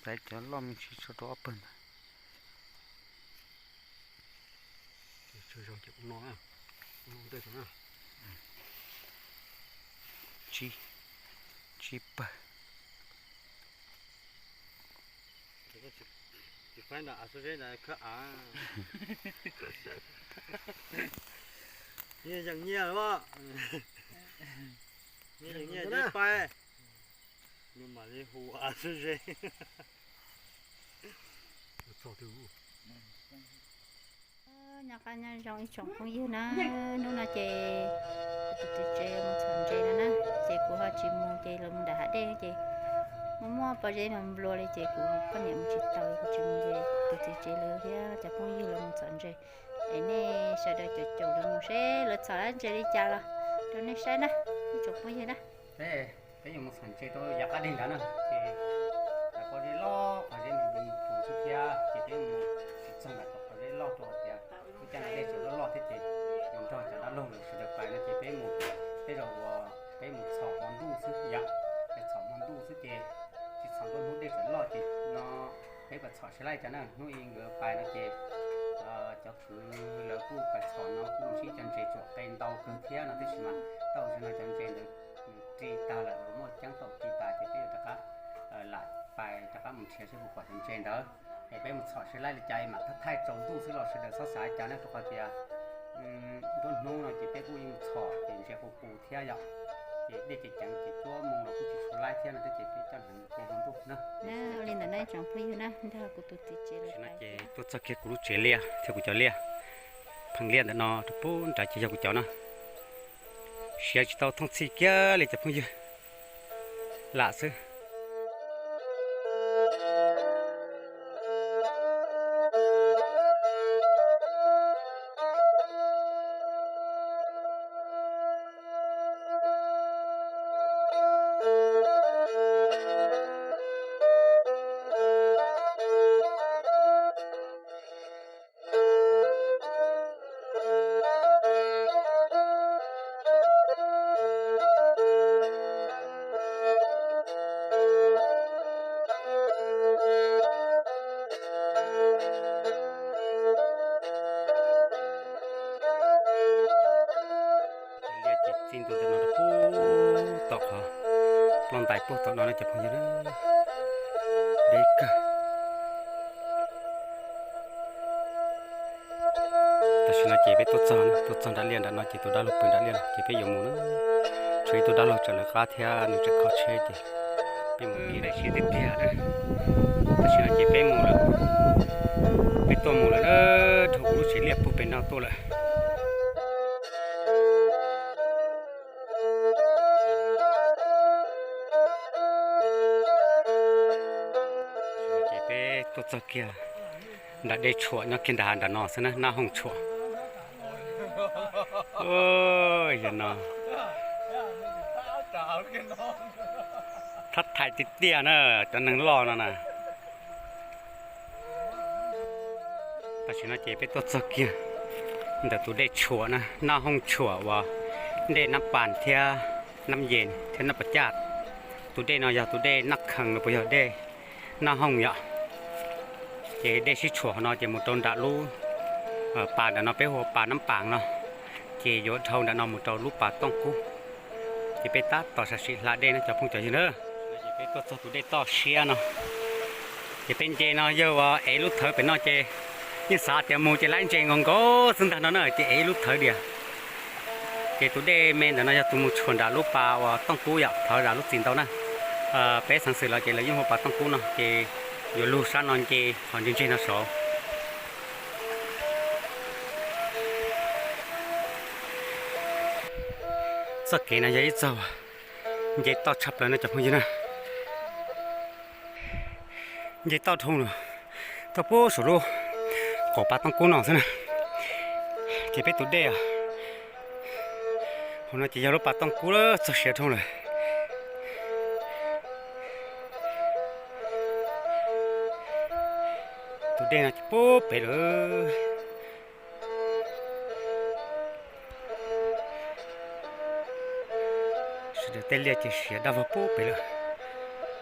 Txais cov loj me ntsis tso rau ob pawg ntawd. Tsib pawg. Nyiaj yeej nyiaj os. Nyiaj yeej nyiaj ces pais. Nws mam li hu av xwb ze. Nyob qab nyob zoo ib tsoom phooj ywg na, hnub no ces kuv tus txiv tsev mus txhom ntses no na, ces kuv ho tsis mus ces lawv mus nram hav dej ces muaj muaj pob zeb mas nplua li ces kuv poj niam mus tsis tau kuv tsis mus ces tus txiv tsev lawv thiab cov phooj ywg lawv mus txhom ntses. Es nej sawv daws caum caum lawv mus seb lawv txhom ntses li cas los rau nej saib na, ib tsoom phooj ywg na. Peb yuav mus txhom ntses rau yav qab deg ntawd na, ces lawv pob zeb loj pob zeb mus mus pus xwb thiab ces peb mus tsis txog ntawm cov pob zeb loj rau tias lub caij no dej tseem loj loj thiab ces yuav nrog cov dab laug lawv sawv daws pais no ces peb mus, tej zaum uas peb mus txhom hmo ntuj xwb yom, peb txhom hmo ntuj xwb ces tsis txhom nruab hnub dej tseem loj ces no peb puas txhom sib laij cas na, hnub i nkawd pais no ces cov kwv lawv kuj pais txhom no kuj mus sib cov ntses tsuam qe ntau kawg thiab no tab sis mas tau zaum no cov ntses ntawd nws ri tag lawm, muaj ceeb tau ri tas ces peb yuav rov qab lam pais rov qab mus nrhiav seb puas pom cov ntses ntawd. Es peb mus txhom sib laij li cas mam thaij thaij tsaus ntuj xwb los sawv daws txhob xav cas ne, rau qhov tias nruab hnub no ces peb kuj yeej txhom ces ntses qus qus thiab yom, ces dej ces ceev ces cuab moo los kuj tsis tshua laib thiab no thiab ces peb coj hneev ua hmo ntuj na. Li ntawd na tsoom phooj ywg na, nrog kuv tus txiv tsev lawv no ces tuaj txog kiag kuv lub tsev liaj thiab kuv cov liaj pheem liaj ntawm no rau pub nrad ces yog kuv cov na. Siav tsis tau thooj txhij kiag li cov phooj ywg, lam xwb. Liaj ces txij ntua ntawm no rau pub tom qhov ploj ntais puag tom no na cov phooj ywg, deb kawg. Tam sim no ces peb tuaj txog, tuaj txog nram liaj nram no ces tus dab laug pw nram liaj no ces peb yuav mus na. Tshuav ib tug dab laug tseem lawv qab thiab nws tseem kho tsheb ces peb mus ib daim siab tiag tiag. Tam sim no ces peb mus lawm, peb tuaj mus lawm na, dhau kuv lub tsev liaj puag pem no tuaj lawm. Ces peb tuaj txog kiag nram dej tshuam nyob kiag nram hav nram no xwb na, Naj Hooj Tshuam. Yog no, thab thaiv tiag tiag na, cov neeg loj no na. Tam sim no ces peb tuaj txog kiag ntawm tus dej tshuam na, Naj Hooj Tshuam uas dej Nab Pas thiab Nab Yes thiab Nab Pas Caj. Tus dej no yog tus dej Naj Khees los puas yog dej Naj Hooj yom. Ces dej sib tshuam hauv no ces mus rau nram lub pas nram no peb hu ua pas Nab Pas no, ces yuav dhau nram no mus rau lub pas Tooj Kub. Ces peb tab tom sam sim hla dej no cov phooj cov ywg na. Ces peb tuaj txog tus dej toj siab no, ces peb nce no yog ua ev lub thawv pem no ces yeej xav tias mus ces laib ntses nkaus nkaus xwb ntag no na, ces ev ib lub thawv diam. Ces tus dej me ntawm no yog tus mus tshuam nram lub pas uas Tooj Kub yom, thawv nram lub txim ntau na. Peb xeev xwm los ces lawv yeej hu ua pas Tooj Kub no, ces yuav lug sab no nce qhov ntseg ntseg no saud. Txoj kev no yog ib txoj nce toj tshaj plaws no cov phooj ywg na. Nce toj dhau lawm, toj puag saum lub qaum pas Tooj Kub no xwb na. Ces peb tus dej os, hauv no ces yog lub pas Tooj Kub txog siav dhau lawm. Tus dej no ces puag pem lawm. Sawv daws tej liaj ces siav daj vog puag pem lawm.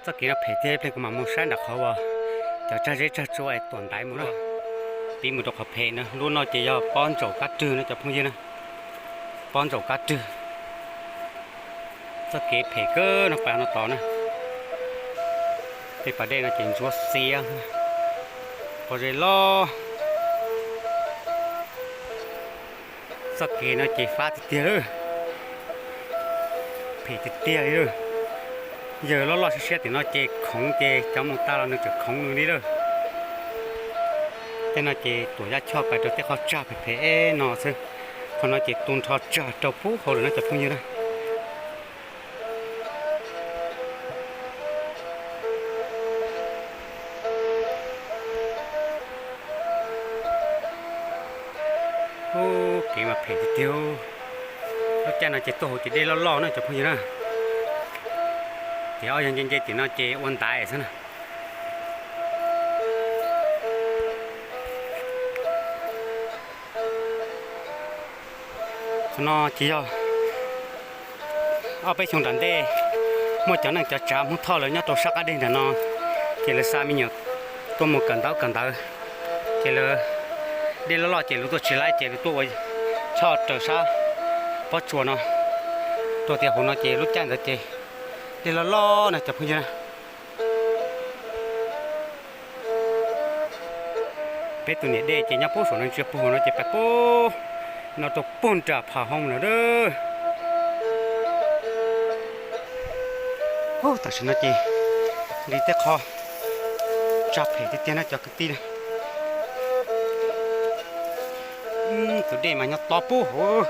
Txoj kev no phem thiab, ib pliag kuv mam mus saib nram qhov Tsag zeb tsag tsua es tuam ntaiv mus na. Pib mus rau qhov phem na, lub no ces yog pob ntsaum kab rwg na cov phooj ywg na. Pob ntsaum kab rwg. Txoj kev phem kawg no pas no tod na. Tej pas dej no ces ntsuab xiab, pob zeb loj. Txoj kev no ces fab tiag tiag lawm, phem tiag tiag li lawm. Yawg loj loj siab siab tim no ces khoov ces cov mus tag los nws tseem khoov nws li lawm. Tej no ces tuam yaj choj pais rau tej qhov tsag phem phem no xwb. Qhov no ces tu nrho tsag rau pub hauv lawm no cov phooj ywg na. Ub, kev mas phem tiag tiag. Lub caij no ces tuaj hauv ces dej loj loj na cov phooj ywg na. Ces ob yog nce nce tim no ces ua ntaiv xwb na. Qhov no ces yog ob peb xyoo nram ntej muaj cov neej cov tsav Hmoob Thoj lawv nyob rau sab qab deg nram no, ces lawv xa me nyuam tuaj mus kawm ntaub kawm ntawv, ces lawv dej loj loj ces lawv tuaj tsis laib ces lawv tuaj ua choj raws sab pob tsuas no, rau tias hauv no ces lub caij ntawd ces dej loj loj na cov phooj ywg na. Peb tus niam dej ces nyob pub saum no ntsia puag no ces pais pub no rau puag nram pham hoo lawm. Tam sim no ces nqis tej qho tsag phem tiag tiag na cov kwv tij. Tus dej mas nyob tob pub hauv.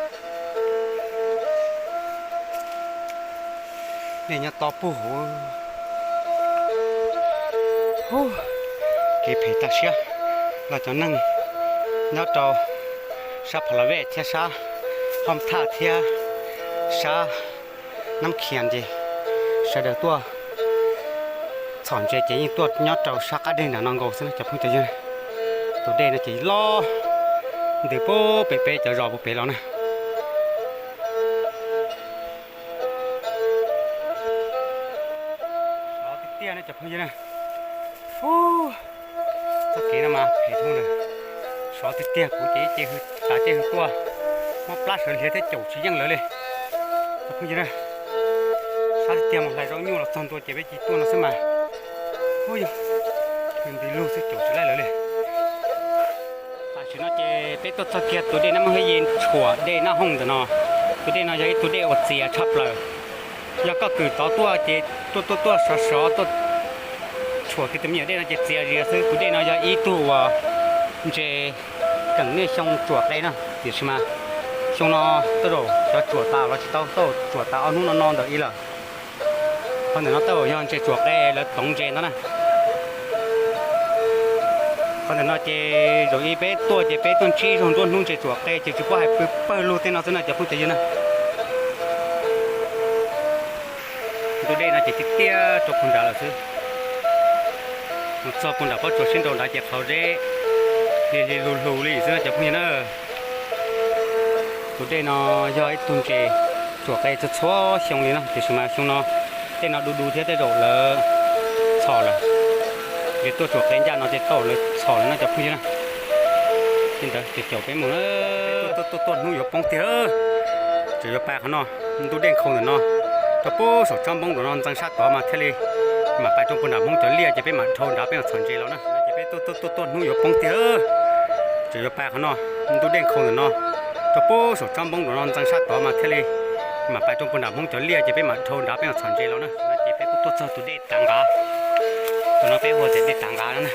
Dej nyob tob pub hauv. Kev phem tag siab los cov neeg nyob rau sab Pha La Vej thiab sab Hoob Thaj thiab sab Nab Khias ces sawv daws tuaj txhom ntses ces yeej tuaj nyob rau sab qab deg nram no nkaus xwb na cov phooj cov ywg. Tus dej no ces loj ntws pub pem peb cov zos puag pem los na. Sov tiag tiag na cov phooj ywg na. Txoj kev no mas phem dhau lawm. Sov tiag tiag, kuv ces ib ce hws tas ce hws tuaj, mob plab sawv hliav thiab caum tsis yeej lawv li. Cov phooj ywg na, sab tiag tiag mas hlais zaub nyuj los txog ntua ces peb cia tuaj no xwb mas. Ub yog, nti lug xwb caum tsis laij lawv li. Tam sim no ces peb tuaj txog kiag tus dej Nab Mob Hab Ye tshuam dej Nab Hooj ntawm no. Tus dej no yog ib tug dej uas txias tshaj plaws. Yog koj kwm tod tuaj ces tuaj tuaj tuaj sov sov tuaj tshuam kiag tus me nyuam dej no ces txias zias xwb. Tus dej no yog ib tug uas ntses keem niaj xyoo tsuam qe na, tiam sis mas xyoo no tej zaum cov tsuam tas los tsis tau, tej zaum tsuam tas ob hnub no no ntawm ib lawm. Qhov ntawm no tej zaum yog ntses tsuam qe lawv toov ntses ntawd na. Qhov ntawm no ces zaum ib peb tuaj ces peb tuaj ntsib zog nruab hnub ntses tsuam qe ces tsis paub hais pw pawg lug tej no xwb na cov phooj cov ywg na. Tus dej no ces tiaj tiaj rau puag nrad lawm xwb. Mus txog puag nram pob tsuas sib nraus nrad ces qhov zeb li li lug lug li xwb na cov phooj ywg na. Tus dej no yog ib tug ntses tsuam qe txhua txhua xyoo li na, tiam sis mas xyoo no tej no du du thiab tej zaum lawv txhom lawm. Ces tuaj tsuam qe ncaj no ces tej zaum lawv txhom lawm no cov phooj ywg na. Li ntawd ces caum peb mus na. Tuaj tuaj tuaj hnub yuav poob tiag, tseem yuav pais qhov no, ntug dej nkhaus ntawm no rau pub saum tsob npoob ntawm no ntxeev sab tod mas thiaj li mam pais rau puag nram Hmoob cov liaj ces peb mam dhau nrad peb mam txhom ntses los na. Ces peb tuaj tuaj tuaj tuaj hnub yuav poob tiag, tseem yuav pais qhov no, ntug dej nkhaus ntawm no rau pub saum tsob npoob ntawm no ntxeev sab tod mas thiaj li mam pais rau puag nram Hmoob cov liaj ces peb mam dhau nrad peb mam txhom ntses los na. Ces peb kuj tuaj txog tus dej Tav Nqav, tus no peb hu tias dej Tav Nqav no na.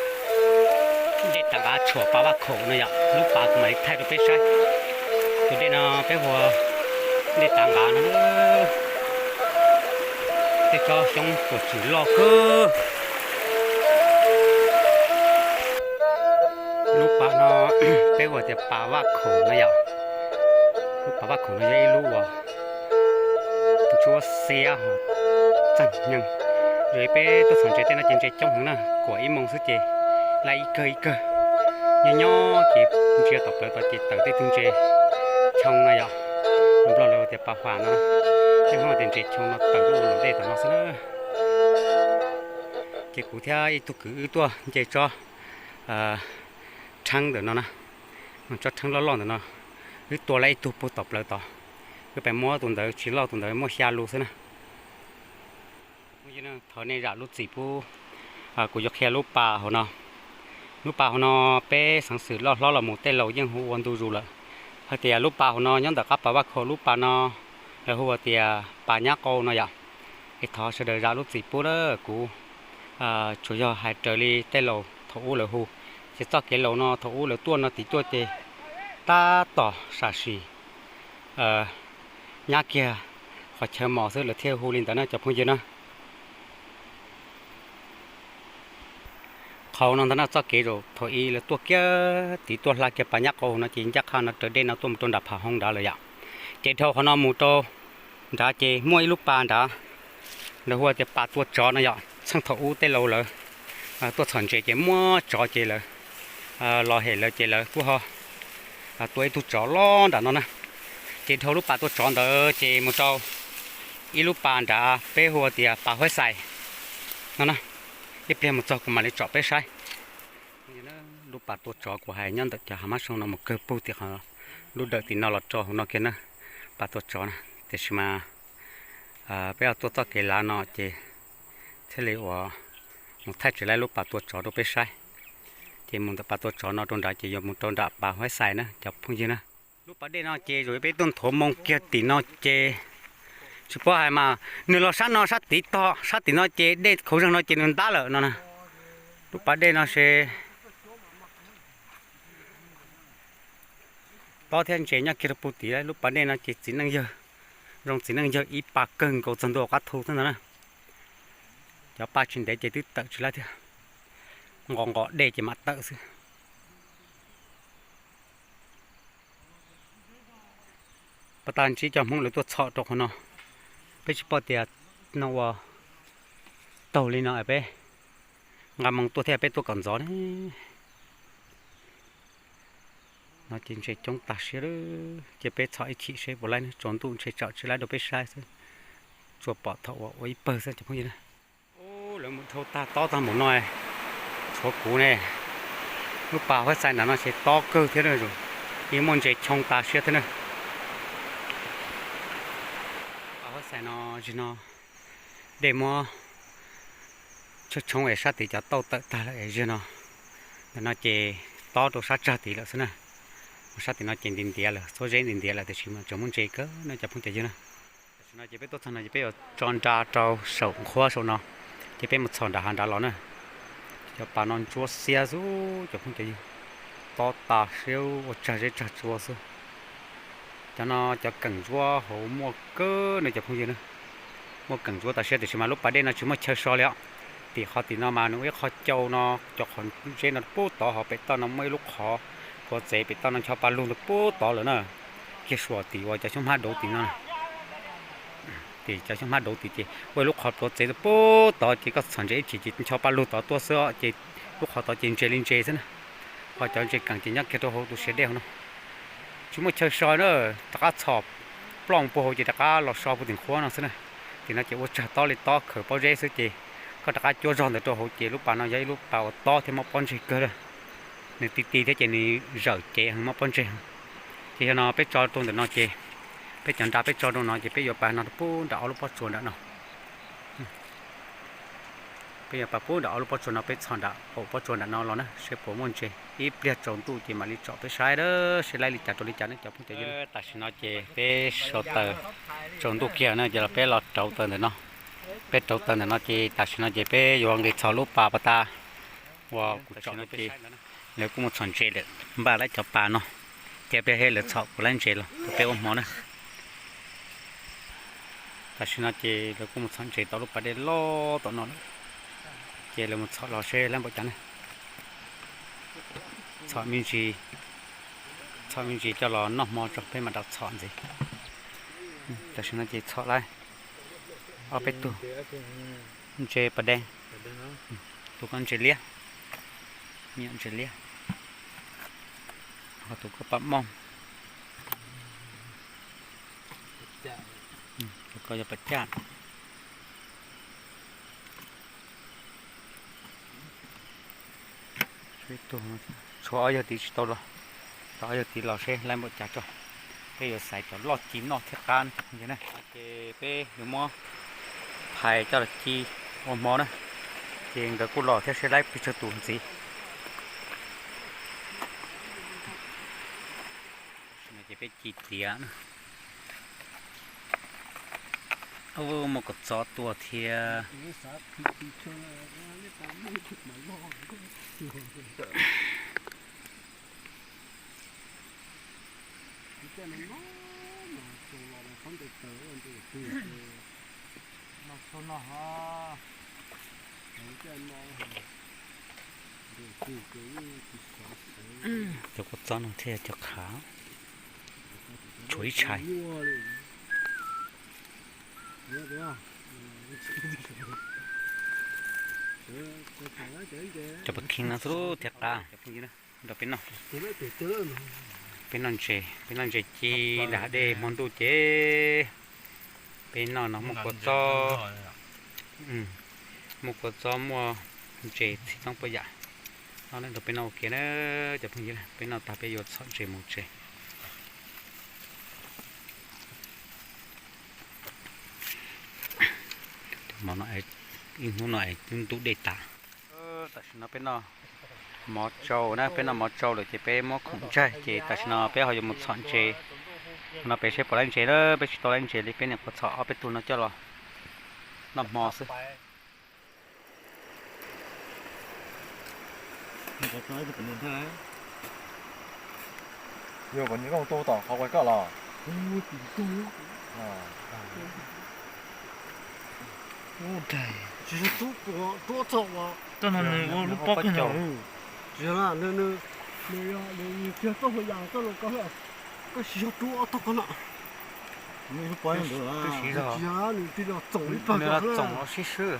Dej Tav Nqav tshuam pas Vaj Khaum no yom, lub pas kuv mam li thaij rau peb saib. Tus dej no peb hu dej Tav Nqav no. Tej tsob xyoob puas tswm loj kawg. Lub pas no peb hu tias pas Vaj Khaum no yom. Lub pas Vaj Khaum no yog ib lub uas ntsuab xiab txaaj nyeeg. Yog peb tuaj txhom ntses tej no ces ntses coob heev na, kuam ib moos xwb ces laij ib kawg ib kawg. Nyob nyob ces ntsia tom plawv tod ces tawm tej tug ntses choo no yom. Nplog lawv tias pas huam no, tej Hmoob tias ntses choo no tawm lub ua luam dej tom no xwb na. Ces kuv thiab ib tug kwv wb tuaj nce tsob rheeb ntawm no na, tsob rheeb loj loj ntawm no, wb tua lawm ib tug puag tom plawv tod, wb pem muab tus ntawd tsis loj, tus ntawd muaj xya lus xwb na. Thov nej zam lub txim pub, kuv yuav qhia lub pas hauv no. Lub pas hauv no peb xeev xwm loj hlob los mus tej laus yeej hu ua ntu zus lawm. Hais tias lub pas hauv no nyob ntawm qab pas vaj khaum, lub pas no lawv hu ua tias pas nyab qau no yom. Es thov sawv daws zam lub txim pub na, kuv tsuas yog hais raws li tej laus thaum ub lawv hu. Ces txoj kev laus no thaum ub lawv tuaj no tim tuaj ces tab tom sam sim nyab kiag qhov chaw mos xwb lawv thiaj hu li ntawd na cov phooj ywg na. Qhov no ntag na txoj kev zaum thaum ub lawv tuaj kiag tid tuaj hla kiag pas nyab qau no ces ncaj qha no raws dej no tuaj mus rau nram Pham Hoo nrad lawm yom. Ces dhau qhov no mus rau nrad ces muaj ib lub pas nrad, lawv hu tias pas tua tsov no yom. Txheej thaum ub tej laus lawv tuaj txhom ntses ces muaj tsov ces lawv los hem lawv ces lawv kuj ho tua ib tug tsov loj nram no na. Ces dhau lub pas tua tsov ntawd ces mus rau ib lub pas nrad peb hu tias pas Huab Xais no na. Ib pliag mus txog kuv mam li tsom peb saib. Lub pas tua tsov kuv hais nyob ntawm cov hav mab soo no mus kawg pug tim qhov lub dawm tim no los rau hauv no kiag na, pas tua tsov na. Tiam sis mas peb tuaj txoj kev lav no ces thiaj li uas mus thaij tsis laib lub pas tua tsov rau peb saib. Ces mus ntawm pas tua tsov no rau nrad ces yuav mus rau nram pas Huab Xais na cov phooj ywg na. Lub pas dej no ces zaum peb tuaj nthuav moo kiag tim no ces tsis paub hais mas nws los sab no sab tid tog, sab tim no ces dej khaus zeeg no ces nws ntab lawm no na. Lub pas dej no ces tob thiab ntses nyob kiag rau pug tid. Lub pas dej no ces txiv neej yawg, zoo txiv neej yawg ib pas kawg nkaus txog ntua qab thu xwb ntag na. Cov pa tsis ntev ces twb tawm tsis laib thiab, nqos nqos dej ces mam tawm xwb. Pas tas ntsib cov Hmoob lawv tuaj txhom rau qhov no, peb tsis paub tias no ua taug li no es peb nqa moo tuaj thiab peb tuaj kom ntxov ne. No ces ntses coob tag siab lawm, ces peb txhom ib chim seb puas laib, tsaus ntuj ntshe tsam tsis laib rau peb saib xwb, tsuas pom thaum uas ua ib pawg xwb cov phooj ywg na. Lawv mus dhau tag tob tag npaum no, tshuav kuv ne. Lub pas Huab Xais nram no ces tob kawg thiab na, yeej muaj ntses choo tas siab thiab na. Pas Huab Xais no zig no dej muab tshooj tshoob es sab tid cov tauj tawm tag lawm es zig no, ntawm no ces tob rau sab tsag tid lawm xwb na. Sab tim no ces nti ntiav lawm, txhob zeb nti ntiav lawm tiam sis mas tseem muaj ntses kawg no cov phooj cov ywg na. Tam sim no ces peb tuaj txog no ces peb yuav tso nra rau saum nqhuab saum no, ces peb mus txhom nram hav nrad los na. Cov pas no ntsuab xiab xwb cov phooj cov ywg, tob tas siab ua tsag zeb tsag tsua xwb. Cov no cov keem ntsuab hauv muaj kawg no cov phooj ywg na. Muaj keem ntsuab tas siab tiam sis mas lub pas dej no tsis muaj chaw so li os. Tim qhov tim no mas nws ua ib qho cau no, cov qhov zeb no pub tod, ho pem toj no muaj ib lub qhov pluav txev, pem toj no ncho pa lug ntawd pub tod lawm na. Kiag suam tim uas cov xyoob hmab dauv tim no, tim cov xyoob hmab dauv tim ces ua ib lub qhov pluav txev ntawd pub tod ces koj txhom ntses ib chim ces ncho pa lug tod tuaj xwb os, ces lub qhov tod ces ntses li ntses xwb na. Ho cov ntses keem ces nyob kiag rau hauv tus siav dej hauv no. Tsis muaj chaw so na, rov qab txhom ploj puag hauv ces rov qab los so puag tim nqhuab no xwb na. Tim no ces ua tsag tob li tob khaws pob zeb xwb ces koj rov qab cuab zog ntawd rau hauv ces lub pas no yog ib lub pas uas tob thiab mob pob ntseg kawg lawm. Nws ti ti thiab ces nws zawm cev heev mob pob ntseg. Ces yog no peb tso rau ntawm no ces peb cov nra peb tso rau no ces peb yuav pas no rau pub nram ob lub pob tsuas nram no. Peb yuav pas pub nram ob lub pob tsuas no, peb txhom nram qaum pob tsuas nram no los na seb puas muaj ntses. Ib pliag tsaus ntuj ces mam li tsom peb saib seb laib li cas rau li cas ne cov phooj cov ywg. Tam sim no ces peb sau taws, tsaus ntuj kiag na ces los peb los rauv taws ntawm no. Peb rauv taws ntawm no ces tam sim no ces peb yuav nqis txhom lub pas pas tas uas kuv tsom no ces lawv kuj mus txhom ntses lawm, npaj lawm cov pas no. Cia pliag seb lawv txhom puas laib ntses los rau peb ua hmo na. Tam sim no ces lawv kuj mus txhom ntses tau lub pas dej loj tom no lawm. Ces lawv mus txhom los seb laib npaum cas ne. Txhom me ntsis, txhom me ntsis coj los noj hmo tso peb mam rov txhom ntxiv. Tam sim no ces txhom laib ob peb tug ntses pas dej, tus ko ntses liab, me nyuam ntses liab, ho tus ko pas mooj, tus ko yog pas caj. Peb tuaj tshuav ob yawg tid tsis tau los, tau ob yawg tid los seb laib npaum cas tso. Peb yuav xaiv cov loj ci noj thiab qab no cov phooj ywg na. Ces peb yuav muab phais coj los ci ua hmo na. Ces nkawd kuj los thiab seb laib pes tsawg tus ntxiv. Ces peb ci tiav na. Muaj kua txob tuaj thiab. Cov kua txob no thiab cov qhav, tshuav ib tshais. Cov pov khing no xwb thiaj qab. Nrog peb noj, peb noj ntses, peb noj ntses ci nram hav dej hmo ntuj ces peb noj no muaj kua txob, muaj kua txob muaj ntses txhij txoob puas yam. No nrog peb noj ua ke na cov phooj ywg, peb noj tag peb yuav txhom ntses mus tsev. Hmo no ib hnub no es twb ntub dej tas. Tam sim no peb noj mov tsau na, peb noj mov tsau lawm ces peb muab khoom ntsaig ces tam sim no peb ho yuav mus txhom ntses. Hmo no peb seb puas laib ntses na, peb tsis tau laib ntses li peb niam qhuav txhom ob peb tug no coj los noj hmo xwb. Yog kom nws looj tuaj tom qhov quas koj los. Tsis yog tub, tub txog uas toj no nws ua lub pob kawg no. Tsis yog, nws yog nws tsis yog txoj hlua yas txoj hlua koj, koj tsis yog tub ob tog koj no. Nws lub pob ntawd tsis yog, nws tij los txoom ib pawg koj, txoom los sib swb.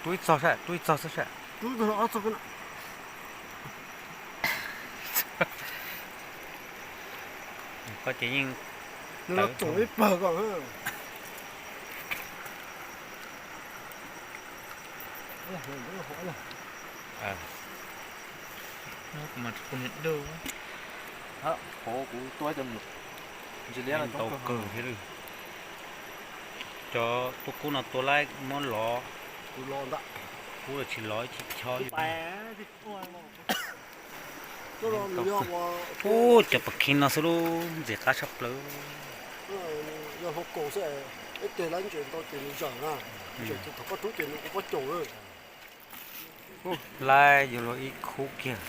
Tub ib txog saib, tub ib txog xwb saib. Tub txog ob txog koj no. Koj ces yeej txoom ib pawg koj. Kuv mas kuv niag dawj, kuv tua cov ntsis liab no tau kawg thiab. Cov tuaj kub no tua laib muab lov, kub los tsis lov ib chim chob. Ub, cov pov khing no xwb lub ntxim qab tshaj plaws. Laib yuav luag ib khub kiag.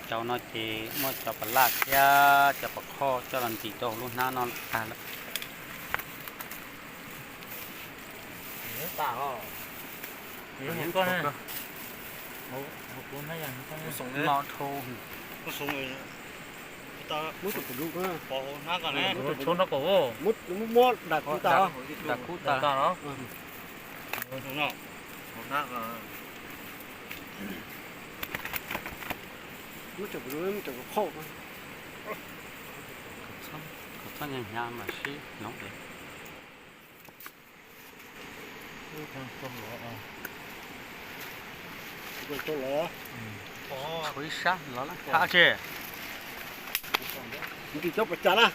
Cov no ces muab cov pas laj thiab cov pas khoj coj los ntim rau hauv lub hnab no tag lawm. No dhau. Muab tus pum dub, muab dam kub tas, dam kub tas. Muab cov pum dub, muab cov pum khauj. Khav txhob hnyav hnyav mas sib hloov es. Tshuav ib sab los lawm hab tsi. Ntim cov pas cas na,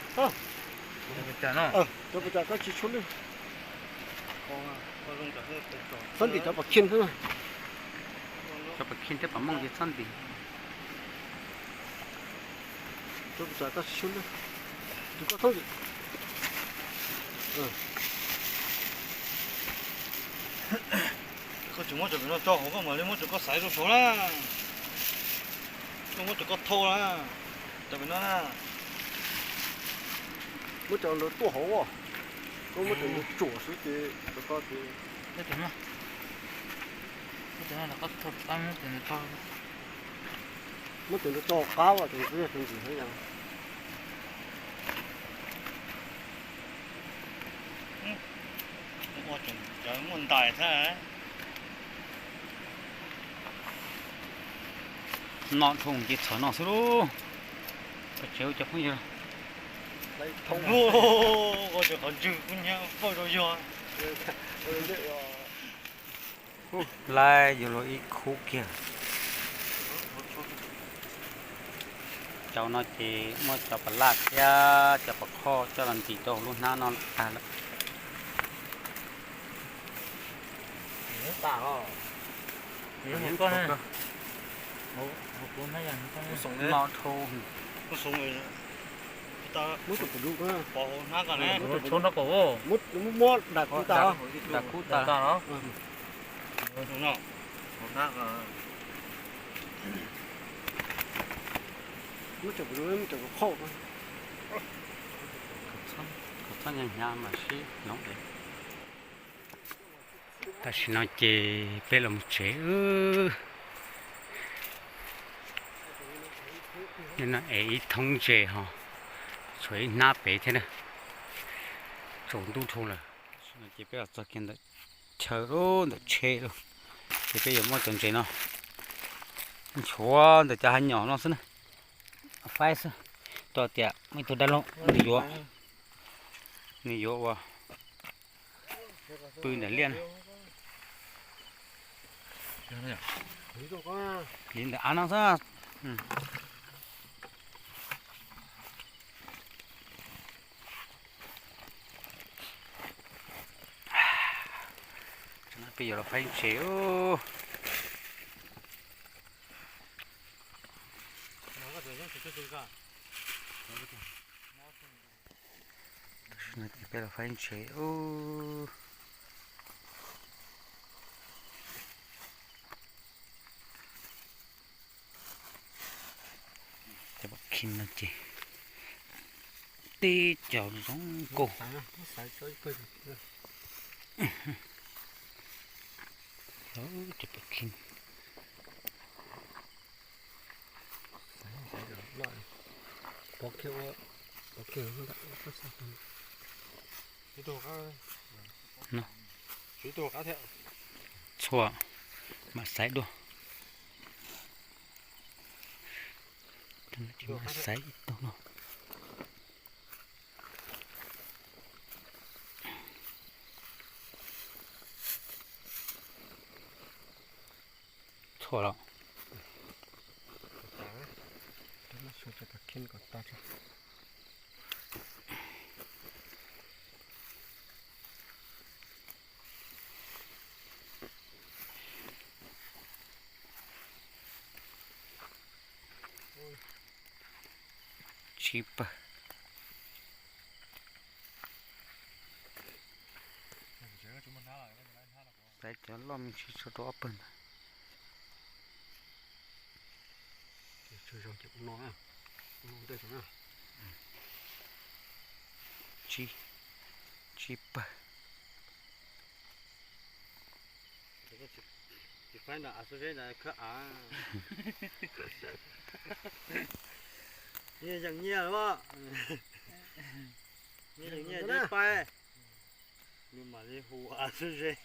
cov pas cas koj tsis tshuav lwj. Txhob ntim cov pas khij xwb na. Cov pas khij thiab pas mooj ces txhob ntim. Cov pas cas koj tsis tshuav lwj, tus koj txhob ntim. Koj tsis muab cov pem no tso hauv koj mam li muab cov koj xaiv rau saud na. Koj muab cov koj thauj na, cov pem no na. Muab cov ntawd tuaj hauv, koj muab cov ntawd tsuam xwb ces cov koj ces. Muab cov ntawd tso qab, cov ntawd twb yog tus ntxim heev yom. Muaj ntais thiab. Noj dhau ces txhom no xwb lauj. Tsev cov phooj ywg. Qhov ntswg kuj nyab fawj rau yog. Laib yuav luag ib khub kiag. Cov no ces muab cov pas laj thiab cov pas khoj coj los ntim rau hauv lub hnab no tag lawm. Muab cov kub tas. Muab cov kub, muab cov kub khauj. Khav txhob hnyav hnyav mas sib hloov es. Tam sim no ces peb los mus tsev. No es ib thoob ntses ho tshuav ib hnab pem thiab na. Tsaus ntuj dhau lawm. Tam sim no ces peb los txog kiag ntawm chaw lawm, ntawm tsheb lawm. Ces peb yuav muab cov ntses no nchuav ntawm cov hav nyom no xwb na. Faib xwb. Tau tias muaj ib tug dab laug nws yuav, nws yuav ua pw ntawm liaj na. Li ntawm av no xwb. Peb yuav los faib ntses. Peb los faib ntses. Cov pam khim no ces teb cov zoo nkauj. Cov pam khim. Txhua mam xaiv dua. Mam xaiv ib tug no. Txhua los. Tsib pawg. Xaiv cov loj me ntsis tso rau ob pawg ntawd. Tsib, tsib pawg. Tsis faib ntawm av xub zeb ntawd khawb av. Nyias yeem nyias los. Nyias yeem nyias tsis faib. Nws mam li hu av xub zeb.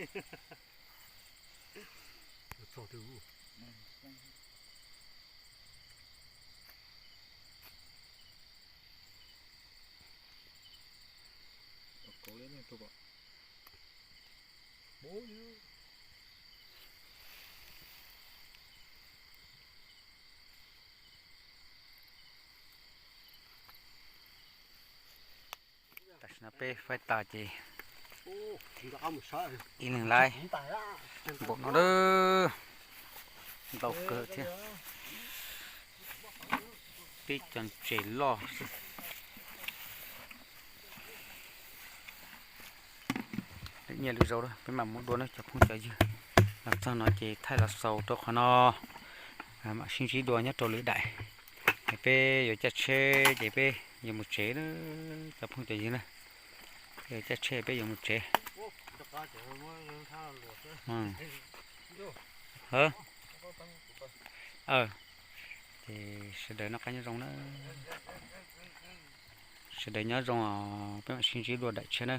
Tam sim no peb faib tas ces ib leeg laib npaum no lawm. Ntau kawg thiab. Peb cov ntses loj xwb. Lwm nyiaj lwm zaus peb mam mus dua na cov phooj cov ywg. Los txog no ces thaij los xaus rau qhov no. Mam sib ntsib dua nyob rau lwm daim. Es peb yuav caij tsheb ces peb yuav mus tsev na cov phooj cov ywg na. Peb yuav caij tsheb peb yuav mus tsev. Ces sawv daws noj qab nyob zoo na. Sawv daws nyob zoo os, peb mam sib ntsib dua daim tshiab na.